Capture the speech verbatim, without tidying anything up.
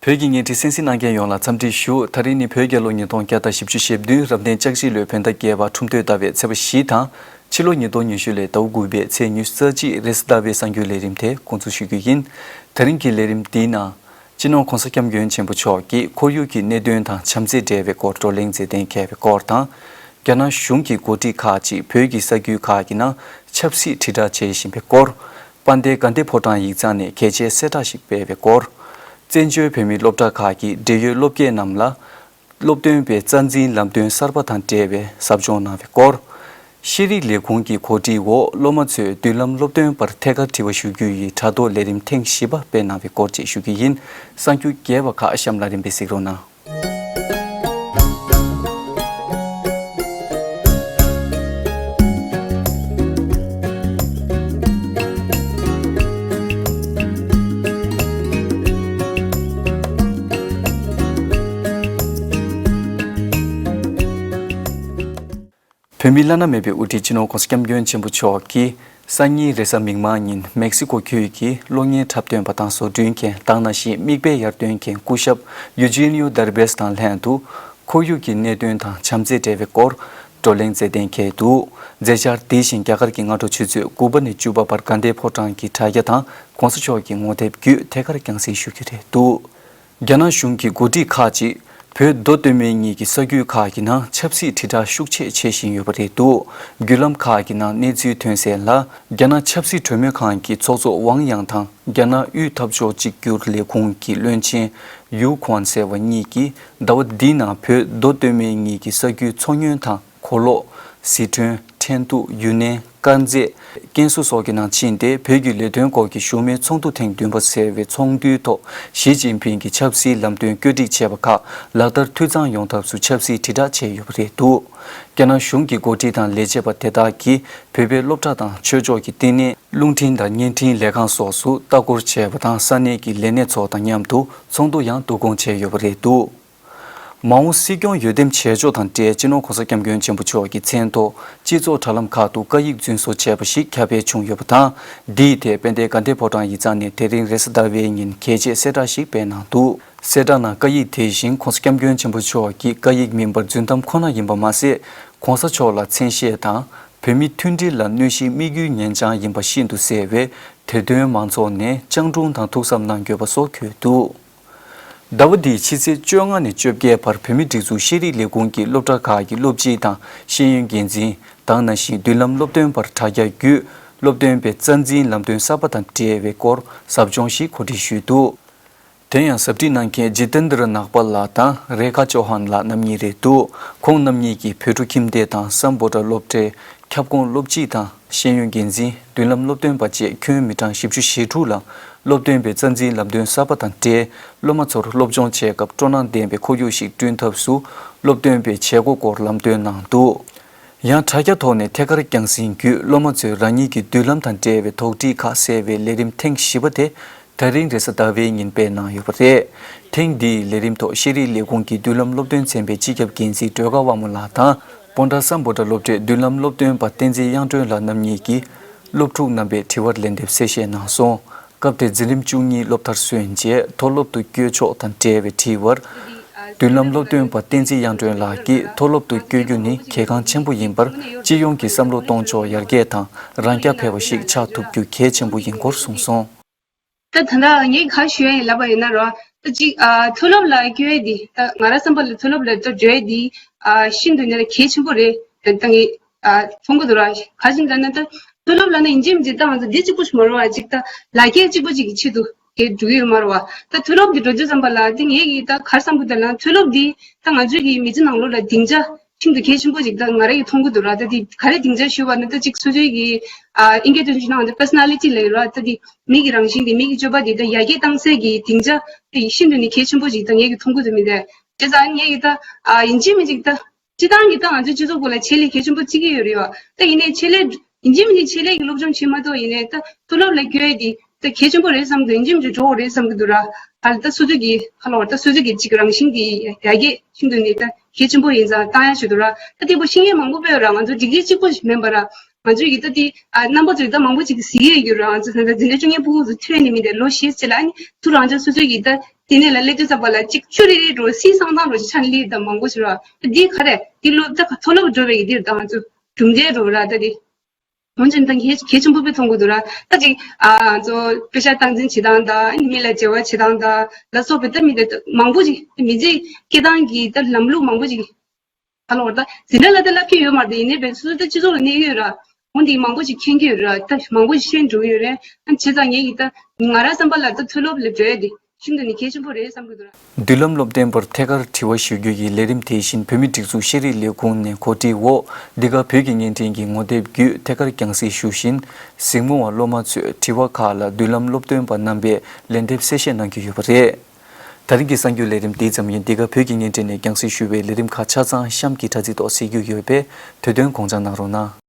བོད་ཀྱི་བརྙན་འཕྲིན་གསན་གཟིགས་གནང་མཁན་ཡོངས་ལ་འཚམས་འདྲི་ཞུ། ད་རིང་ནི་བོད་རྒྱལ་ལོ་ཉིས་སྟོང་བརྒྱ་དང་བཞི་བཅུ་ཞེ་བདུན་རབ་གནས་ལྕགས་བཞི་ལོའི་བོད་ཟླ་བརྒྱད་པ་ཁྲུམས་སྟོད་ཟླ་བའི་ཚེས་པ་བཞི་དང་། ཕྱི་ལོ་ཉིས་སྟོང་ཉི་ཤུ་ལོའི་ཟླ་བ་དགུ་པའི་ཚེས་ཉི་ཤུ་རྩ་གཅིག་རེས་གཟའ་ཟླ་བའི་གསར་འགྱུར་ལས་རིམ་དེ་འགོ་འཛུགས་ཞུ་རྒྱུ་ཡིན། ད་རིང་གི་ལས་རིམ་འདིའི་ནང་། སྤྱི་ནོར་༸གོང་ས་༸སྐྱབས་མགོན་ཆེན་པོ་མཆོག་གིས་ཁོར་ཡུག་གི་གནད་དོན་དང་བྱམས་བརྩེས་འབྲེལ་བའི་སྐོར་བགྲོ་གླེང་མཛད་གཏན་འཁེལ་བའི་སྐོར་དང་། རྒྱ་ནག་གཞུང་གི་འགོ་ཁྲིད་ཁག་ཅིག་བོད་ཀྱི་ས་ཁུལ་ཁག་གི་ནང་ཆབ་སྲིད་དྲིལ་བསྒྲགས་བྱེད་བཞིན་པའི་སྐོར། དཔལ་ལྡན་དགའ་ལྡན་ཕོ་བྲང་ཡིག་ཚང་ནས་གལ་ཆེའི་གསལ་བསྒྲགས་ཤིག་སྤེལ་བའི་སྐོར། བཙན་བྱོལ་བོད་མིའི་སློབ་གྲྭ་ཁག་གི་འབྲེལ་ཡོད་སློབ་དགེ་རྣམས་ལ། སློབ་སྟོན་པའི་རྩ་འཛིན་ལམ་སྟོན་གསར་པ་དང་འབྲེལ་བའི་ཟབ་སྦྱོང་གནང་བའི་སྐོར། ཤེས་རིག་ལས་ཁུངས་ཀྱི་གོ་སྒྲིག་འོག་སློབ་མ་ཚོས་མདུན་ལམ་སློབ་སྟོན་པར་ཐད་ཀར་དྲི་བ་ཞུ་རྒྱུ་ཡི་དྲ་ཐོག་ལས་རིམ་ཐེངས་བཞི་པ་སྤེལ་གནང་བའི་སྐོར་བཅས་ཞུ་རྒྱུ་ཡིན། གསར་འགྱུར་རྒྱས་པ་ཁག་གཤམ་ལ་རིམ་པས་གཟིགས་རོགས་གནང་། བོད་མིའི་བླ་ན་མེད་པའི་དབུ་ཁྲིད་སྤྱི་ནོར་༸གོང་ས་༸སྐྱབས་མགོན་ཆེན་པོ་མཆོག་གིས། སང་ཉིན་རེས་གཟའ་མིག་དམར་ཉིན་མེག་སི་ཀོ་ཁུལ་གྱི་གློག་བརྙན་འཁྲབ་སྟོན་པ་དང་བཟོ་སྐྲུན་མཁན་དང་ནང་བཞིན་མིག་དཔེ་ཡར་ཐོན་མཁན་སྐུ་ཞབས་ཡུ་ཇི་ནིའོ་དར་བེས་དང་ལྷན་དུ། ཁོར་ཡུག་གི་གནད་དོན་དང་བྱམས་བརྩེ་འབྲེལ་བའི་སྐོར་བགྲོ་གླེང་མཛད་གཏན་འཁེལ་འདུག་མཛད་འཆར་འདི་བཞིན་རྒྱ་གར་གྱི་སྔ་དྲོ་ཆུ་ཚོད་དགུ་པ་ནས་བཅུ་པ་བར་དགའ་ལྡན་ཕོ་བྲང་གི་དྲ་རྒྱ་དང་༸གོང་ས་མཆོག་གི་ངོ་དེབ་བརྒྱུད་ཐད་ཀར་རྒྱང་སྲིང་ཞུ་རྒྱུ་རེད་འདུག་རྒྱ་ནག་གཞུང་གི་འགོ་ཁྲིད་ཁག་ཅིག་བོད་མདོ་སྟོད་སྨད་གཉིས་ཀྱི་ས་ཁུལ་ཁག་གི་ནང་ཆབ་སྲིད་དྲིལ་བསྒྲགས་ཤུགས་ཆེ་བྱེད་བཞིན་ཡོད་པ་རེད་འདུག་བརྒྱུད་ལམ་ཁག་གི་ནང་གནས་ཚུལ་ཐོན་གསལ་ལ། རྒྱ་ནག་ཆབ་སྲིད་གྲོས་མོལ་ཁང་གི་ཚོགས་གཙོ་ཝང་ཡང་དང་རྒྱ་ནག་དབུས་འཐབ་ཕྱོགས་གཅིག་གྱུར་ལས་ཁུངས་ཀྱི་བློན་ཆེན་ཡུའུ་ཁུའན་ཟེར་བ་གཉིས་ཀྱིས་ཟླ་བ་འདིའི་ནང་བོད་མདོ་སྟོད་སྨད་གཉིས་ཀྱི་ས་ཁུལ་མཚོ་སྔོན་དང་། གོ་ལོག་ཟི་ཁྲོན། ཁྲེན་ཏུའུ། ཡུན་ནན། དཀར་མཛེས། ཀན་སུའུ་སོགས་ཀྱི་ནང་ཕྱིན་ཏེ་བོད་ཀྱི་ལས་དོན་སྐོར་གྱི་ཞུམ་མེད་ཚོགས་འདུ་ཐེངས་བདུན་པ་ཟེར་བའི་ཚོགས་འདུའི་ཐོག་ཞི་ཅིན་ཕིང་གིས་ཆབ་སྲིད་ལམ་སྟོན་བཀོད་སྒྲིག་བྱས་པ་ཁག་ལག་བསྟར་འཐུས་ཚང་ཡོང་ཐབས་སུ་ཆབ་སྲིད་དྲིལ་བསྒྲགས་བྱས་ཡོད་པ་རེད་འདུག་རྒྱ་ནག་གཞུང་གི་འགོ་ཁྲིད་དང་ལས་བྱེད་པ་དེ་དག་གིས་བོད་པའི་སློབ་གྲྭ་དང་ཆོས་ཕྱོགས་ཀྱི་བསྟི་གནས། རླུང་འཕྲིན་དང་བརྙན་འཕྲིན་ལས་ཁང་སོགས་སུ་ལྟ་སྐོར་བྱས་པ་དང་ས་གནས་ཀྱི་ལས་སྣེ་ཚོ་དང་མཉམ་དུ་ཚོགས་འདུ་ཡང་བསྡུ་སྐོང་བྱས་ཡོད་པ་རེད་འདུག་མ་འོངས་སྲིད་སྐྱོང་འོས་འདེམས་བྱེད་ཕྱོགས་དང་འབྲེལ་སྤྱི་ནོར་༸གོང་ས་༸སྐྱབས་མགོན་ཆེན་པོ་མཆོག་གི་མཚན་ཐོག་སྤྱི་ཚོགས་དྲ་ལམ་ཁག་ཏུ་བཀའ་ཡིག་རྫུན་བཟོ་བྱས་པ་ཞིག་ཁྱབ་སྤེལ་བྱུང་ཡོད་པ་དང་། འདིའི་ཐད་དཔལ་ལྡན་དགའ་ལྡན་ཕོ་བྲང་ཡིག་ཚང་ནས་དེ་རིང་རེས་གཟའ་ཟླ་བའི་ཉིན་གལ་ཆེའི་གསལ་བསྒྲགས་ཤིག་སྤེལ་གནང་འདུག་གསལ་བསྒྲགས་ནང་བཀའ་ཡིག་དེ་བཞིན་༸གོང་ས་༸སྐྱབས་མགོན་ཆེན་པོ་མཆོག་གི་བཀའ་ཡིག་མིན་པར་རྫུན་གཏམ་ཁོ་ན་ཡིན་པ་མ་ཟད། ༸གོང་ས་མཆོག་ལ་མཚན་ཤས་དང་། བོད་མི་མཐུན་སྒྲིལ་ལ་གནོད་གཞིའི་དམིགས་ཡུལ་ཉེན་རྐྱང་ཡིན་པ་ཤིན་ཏུ་གསལ་བས། དེ་དོན་མང་ཚོགས་ནས་སྤྱང་གྲུང་དང་ཐུགས་བསམ་གནང་དགོས་པ་སོགས་འཁོད་འདུག་ཟླ་བ་འདིའི་ཕྱི་ཚེས་བཅོ་ལྔ་ནས་བཅོ་བརྒྱད་བར་བོད་མིའི་སྒྲིག་འཛུགས་ཤེས་རིག་ལས་ཁུངས་ཀྱི་སློབ་གྲྭ་ཁག་གི་སློབ་སྤྱི་དང་ཤེས་ཡོན་འགན་འཛིན་དང་ནང་བཞིན་མདུན་ལམ་སློབ་སྟོན་པར་དྲ་རྒྱ་བརྒྱུད་སློབ་སྟོན་པའི་རྩ་འཛིན་ལམ་སྟོན་གསར་པ་དང་འབྲེལ་བའི་སྐོར་ཟབ་སྦྱོང་ཞིག་གོ་སྒྲིག་ཞུས་འདུག་དེ་ཡང་ཟབ་ཁྲིད་གནང་མཁན་ཇི་ཏེན་དྲ་ནག་པ་ལགས་དང་རེ་ཁ་ཅོ་ཧན་ལགས་རྣམ་གཉིས་རེད་འདུག་ཁོང་རྣམ་གཉིས་ཀྱིས་བོད་ཕྲུག་ཁྱིམ་སྡེ་དང་སམ་བྷོ་ཊ་སློབ་གྲྭའི་ཁྱབ་ཁོངས་སློབ་སྤྱི་དང་ཤེས་ཡོན་འགན་འཛིན། མདུན་ལམ་སློབ་སྟོན་པ་བཅས་ཁྱོན་མི་གྲངས་བཞི་བཅུ་ཞེ་དྲུག་ལ་སློབ་སྟོན་པའི་རྩ་འཛིན་ལམ་སྟོན་གསར་པ་དང་འབྲེལ། སློབ་མ་ཚོར་སློབ་སྦྱོང་བྱེད་སྐབས་སྤྲོ་སྣང་ལྡན་པའི་ཁོར་ཡུག་ཞིག་བསྐྲུན་ཐབས་སུ་སློབ་སྟོན་པའི་བྱེད་སྒོ་སྐོར་ལམ་སྟོན་གནང་འདུག་ཡང་དྲ་རྒྱ་ཐོག་ནས་ཐད་ཀར་རྒྱང་སྲིང་བརྒྱུད་སློབ་མ་ཚོས་རང་ཉིད་ཀྱི་མདུན་ལམ་དང་འབྲེལ་བའི་དོགས་འདྲི་ཁག་སེལ་བའི་ལས་རིམ་ཐེངས་བཞི་པ་དེ། ད་རིང་རེས་གཟའ་ཟླ་བའི་ཉིན་སྤེལ་གནང་ཡོད་པ་རེད། ཐེངས་འདིའི་ལས་རིམ་ཐོག་ཤེས་རིག་ལས་ཁུངས་ཀྱི་མདུན་ལམ་སློབ་སྟོན་ཚན་པའི་སྤྱི་ཁྱབ་འགན་འཛིན་སྒྲོལ་དཀར་དབང་མོ་ལགས་དང་། སྤོན་ཊ་སམ་བྷོ་ཊ་སློབ་གྲྭའི་མདུན་ལམ་སློབ་སྟོན་པ་བསྟན་འཛིན་དབྱངས་སྒྲོན་ལགས་རྣམ་གཉིས་ཀྱིས་སློབ་ཕྲུག་རྣམ་པས་དྲི་བར་ལན་འདེབས་གསལ་བཤད་གནང་སོང་། སྐབས་དེར་འཛིན་རིམ་བཅུ་གཉིས་སློབ་མཐར་སོན་རྗེས་མཐོ་སློབ་ཏུ་བསྐྱོད་ཕྱོགས་དང་འབྲེལ་བའི་དྲི་བར། མདུན་ལམ་སློབ་སྟོན་པ་བསྟན་འཛིན་དབྱངས་སྒྲོན་ལགས་ཀྱིས་མཐོ་སློབ་ཏུ་བསྐྱོད་རྒྱུ་ནི་གལ་འགངས་ཆེན་པོ་ཡིན་པར། སྤྱི་ཡོངས་ཀྱི་བསམ་བློ་གཏོང་ཕྱོགས་ཡར་རྒྱས་དང་རང་རྐྱ་འཕེར་བ་ཞིག་ཆགས་ཐུབ་རྒྱུ་གལ་ཆེན་པོ་ཡིན་སྐོར་གསུངས་སོང་། ད་ད་ལྟ་ངས་ག་ཞུ་ཡ་ཡིན་ལབ་པ་ཡིན་ན་རོ། ད་ཅིག་ཨ་མཐོ་སློབ་ལ་བསྐྱོད་ཡ་འདི་ད་ང་རང་བསམ་པ་ལ་མཐོ་སློབ་ལ་ད་འགྲོ་ཡ་འདི་ཨ་ཤིན་ཏུ་ནས་གལ་ཆེན་པོ་རེད་ད་ངས་ཨ་མཐོང་གི་འདུག་ར། ག་ཅིག་ལབ་ན་ད་མཐོ་སློབ་ལབ་ན་ཡིན་གཅིག་མིན་གཅིག་ད་ང་ཚོ་འདི་གཅིག་པོ་ཞིག་མ་རེད་བ། ཅིག་ད་ལ་རྒྱ་གཅིག་པོ་ཅིག་གི་ཆེད་དུ་གས་འགྲོ་གི་ཡོད་མ་རེད་བ། ད་མཐོ་སློབ་འདི་འགྲོ་དུས་ཙམ་པ་ལ་འདི་ངས་གི་ད་ག་རེ་བསམ་གི་འདུག་ལབ་ན་མཐོ་སློབ་འདི་ད་ང་ཚོའི་གི་མི་ཚེ་ནང་ལོགས་ལ་སྡིངས་ཆ་ཤིན་ཏུ་གལ་ཆེན་པོ་ཅིག་ད་ང་རང་གིས་མཐོང་གི་འདུག་ར། ད་འདི་ག་རེ་སྡིངས་ཆ་ཞུ་བ་ན་ད་ཅིག་སོ་སོའི་གི་ཨ་ཨིན་སྐད་དུ་ཞུ་ན་ང་ཚོ་པར་སོ་ན་ལི་ཊི་ལབ་ཡོད་ར། ད་འདི་མི་གི་རང་བཞིན་འདི་མི་གི་སྤྱོད་པ་འདི་ད་ཡར་རྒྱས་བཏང་སའི་གི་སྡིངས་ཆ་དེ་ཤིན་ཏུ་ནས་གལ་ཆེན་པོ་ཅིག་ད་ངས་གི་མཐོང་གི་འདུག་མི་འདི་བྱས་ཙང་ངས་གི་ད་ཨ་ཡིན་གཅིག་མིན་གཅིག་ད། སྤྱིར་བཏང་གི་ད་ང་ཚོའི་སྤྱི་ཚོགས་སྐོར་ལ་ཆེད་ལས་གལ་ཆེན་པོ་བརྩི་གི་ཡོད་རེད་བ། ད་ཡིན་ནའི་ཆེད་ལས་ཡིན་གཅིག་མིན་གཅིག་ཆེད་ལས་ཀྱི་སློབ་སྦྱོང་བྱེད་མ་གཏོགས་ཡིན་ནའི་ད་མཐོ་སློབ་ལ་བསྐྱོད་ཡས་དེ་ད་གལ་ཆེན་པོ་རེད་བསམ་གི་འདུག་ཡིན་གཅིག་མིན་གཅིག་འགྲོ་དགོས་རེད་བསམ་གི་འདུག་ར། ཨ་ལ་ད་སོ་སོ་གི་ཁ་ལོ་བ་ད་སོ་སོ་གི་གཅིག་རང་བཞིན་གྱི་ཡར་རྒྱས་ཤིན་ཏུ་ནས་ད་གལ་ཆེན་པོ་ཡིན་ཙང་བཏང་ཡ་ཞིག་འདུག་ར། ད་དེ་པོ་ཤེས་མཁན་མང་པོ་དཔེ་ཡོད་ར། ང་ཚོ་སྒྲིག་གཞི་གཅིག་པོ་ཞིག་མིན་པ་ར། ང་ཚོས་ཀྱི་ད་དེ་ཨ་རྣམ་པ་ཚོས་ད་མང་པོ་ཅིག་གཟིགས་ཡས་ཡོད་ར། ང་ཚོ་ད་ད་འཛིན་གྲྭ་བཅུ་གཉིས་ཕྲུ་གུ་ཚོ་ཐོན་ནས་མི་དེ་ལོ་བཞི་ཙམ་ལ་ཨ་ནི་ཐུ་རང་ཚོ་སོ་སོས་ཀྱི་ད་ ལྟེ་གནས་ལ་སླེབས་དུས་ཙམ་པ་ལ་གཅིག་ཅུ་རེ་རེ་འགྲོ་སྲིད་གསང་སྟངས་རོ་ཅིག་ཆ་ནས་སླེབས་དང་མང་པོ་ཞིག་ར། ད་འདི་ག་རེ་འདི་སློབ་ད་མཐོ་སློབ་འགྲོ་བའི་འདིར་ད་ང་ཚོ་གྲུབ་འབྲས་རོ་ར་ད་འདི། འོན་ཀྱང་ད་གལ་གལ་ཆེན་པོ་དཔེ་མཐོང་གི་འདུག་ར། ད་ཅིག་ཨ་ང་ཚོ་པེ་ཤག་སྟངས་འཛིན་བྱེད་སྟངས་དང་མི་ལ་འབྲེལ་བ་བྱེད་སྟངས་དང་ལ་སོགས་པའི་ད་མི་དེ་མང་པོ་ཅིག་མི་ཚེ་སྐྱེལ་སྟངས་ཀྱི་ད་ལམ་ལུགས་མང་པོ་ཅིག་ཧ་ལོ་ད་འཛིན་གྲྭ་ལ་ད་བསླབ་ཀྱི་ཡོད་མ་རེད། ཡིན་ནའི་བས་སུ་ད་སྤྱི་ཚོགས་ལ་གནས་ཡོད་ར། འོན་ཏེ་མང་པོ་ཞིག་མཁྱེན་གྱི་ཡོད་ར། ད་མང་པོ་ཞིག་ཤེས་འགྲོ་གི་ཡོད་རེད། ཨ་བྱས་ཙང་ངེད་ཀྱི་ད་ང་རང་བསམ་པ་ལ་ད་མཐོ་སློབ་ལ་འགྲོ་ཡ་དེ་ཤིན་ཏུ་ནས་གལ་ཆེན་པོ་རེད་བསམ་གྱི་འདུག་ར། མདུན་ལམ་སློབ་སྟོན་པར་ཐད་ཀར་དྲི་བ་ཞུ་རྒྱུ་ཡི་ལས་རིམ་དེ་བཞིན་བོད་མིའི་སྒྲིག་འཛུགས་ཤེས་རིག་ལས་ཁུངས་ནས་གོ་སྒྲིག་འོག་འདི་ག་བོད་ཀྱི་བརྙན་འཕྲིན་གྱི་ངོ་དེབ་བརྒྱུད་ཐད་ཀར་རྒྱང་སྲིང་ཞུ་བཞིན་གཟིགས་མོ་བ་སློབ་མ་ཚོས་དྲི་བ་ཁག་ལ་མདུན་ལམ་སློབ་སྟོན་པ་རྣམ་པས་ལན་འདེབས་གསལ་བཤད་གནང་གི་ཡོད་པ་རེད། ད་རིང་གི་གསར་འགྱུར་ལས་རིམ་འདི་ཙམ་ཡིན། འདི་ག་བོད་ཀྱི་བརྙན་འཕྲིན་ནས་རྒྱང་སྲིང་ཞུ་བའི་ལས་རིམ་ཁག་ཆ་ཚང་གཤམ་གྱི་དྲ་ཚིགས་ཐོག་གཟིགས་རྒྱུ་ཡོད་པས་དུས་སྟོན་དགོངས་འཇགས་གནང་རོགས་གནང་།